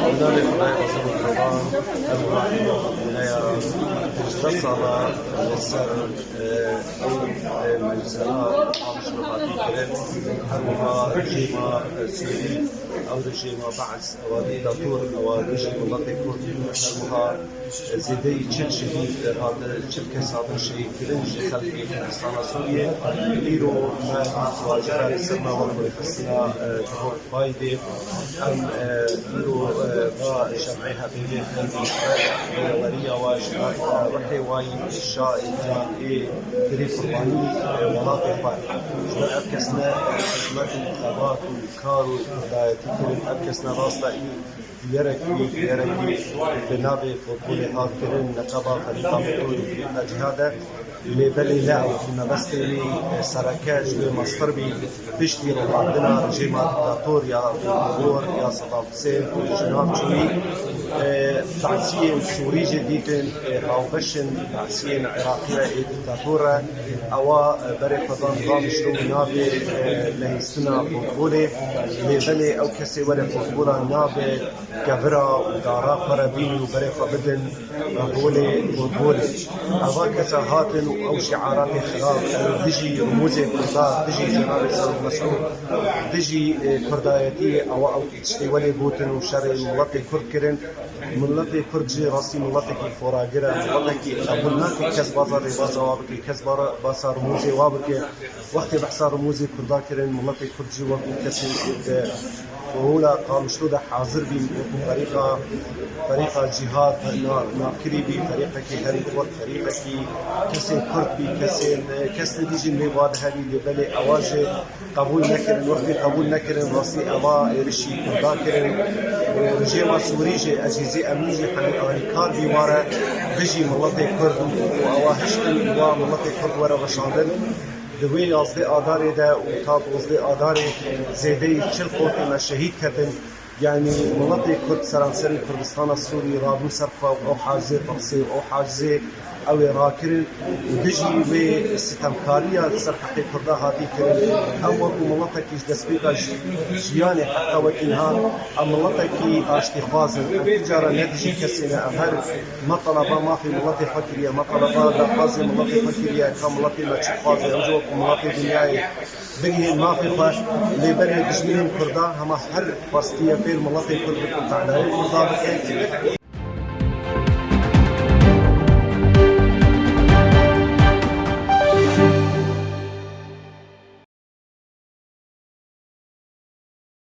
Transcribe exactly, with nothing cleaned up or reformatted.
Navê Xwedayê Mezin û Mihereban, ev welatî ya Xwedayê ya hejdeh sala li ser, e, ew, e, meclisana Qamişlo hatî kirin. Her wiha rejîma, e, Sûrî, ew rejîma Be'es, ewa dîktator, ewa dijî miletê Kurd, her wiha zêdeyî çil şehîd hate, çil kes hatin şehîdkirin ji xelkê Kurdistana Sûriyê. Îro me hat wacibe li ser me wek rêxistina, e, Cihok Baydê. Em, e, îro, e, va şem'ê heqîqê xwendî, e, weriya wa ji ber, e, ruhê wa yî şa, can ê kirî qurbanî, e, welatê xwe. Ji ber ev kes ne, e, xizmet û xebat û kar û kurdayetî kirin. Ev kes ne rasta î Bûyerekî, bûyerekî bi navê futbolê hat kirin, leqeba ferîqa futbolê, ferîqa cîhad e. Lê belê ne ew mebestê wî sereke ji wê mestir bî, piştî rûnandina rejîma dîktator ya Diktator ya Sedam Husên û ji nav çûyî, e, Be'siyên Sûrî jî dîtin, e, hawbeş in Be'siyên Iraqî re ê dîktator re. Ewa, e, berê xwe dan Qamişlo û navê, e, lehîstina futbolê. Lê belê ew kesê were futbola nabe kevira û dara xwe re bînin û berê xwe bidin, e, holê futbolê. Eva kesa hatin û ew şiaratê xirab, ew dijî rûmûzê Kurda, dijî Cenabê Serok Mesûd, dijî, e, Kurdayetiyê, ewa ew tiştê welê gotin û şerê miletê Kurd kirin. Miletê Kurd jî rastî miletekî xoragir e, miletekî qebûl nake kes baza rêbasa wa bike, kes bara-, basa rûmûzê wa bike. Wextê behsa rûmûzê Kurda kirin, miletê Kurd jî wekû kesên ku di hûla Qamişlo de hazir bîn, wekû ferîqa, ferîqa cîhad na-, navkirî bî, ferîqekî herî xurt, ferîqekî kesên Kurd bî, kesên, kes nedîjîn lê va diherî, lê belê ewa jî qebûl nekirin. Wextê qebûl nekirin, rastî eva êrişî Kurda kirin. Û rejêma Sûrî jî, ecîzî emnî jî hemî alîkar bî ware dijî miletê Kurd û ewa hiştin wa miletê Kurd were weşandin. Di wê yazdeh Adarê de û ta dozdeh Adarê zêdeyî çil xortê me şehîd ketin. Yanî miletê Kurd seranserî Kurdistana Sûrî rabû ser xwe û ew hacizê Be'sê û ew hacizê ew ê rakirin û dijî wê sitemkariya li ser heqê Kurda hatî kirin. Ew wekû miletekî ji destpêka ji-, jiyanê heta wekî niha em miletekî aştîxwaz in. Em tu cara ne dijî kesê ne, em her me teleba mafê miletê xwe kiriye, me teleba daxwazê miletê xwe kiriye, ka miletê me çi dixwaze, ew jî wekû miletê dinyayê bigihên mafê xwe. Lê berê dijminên Kurda hema her xwestiye fêr miletê Kurd bikin, tehdayê Kurda bikin.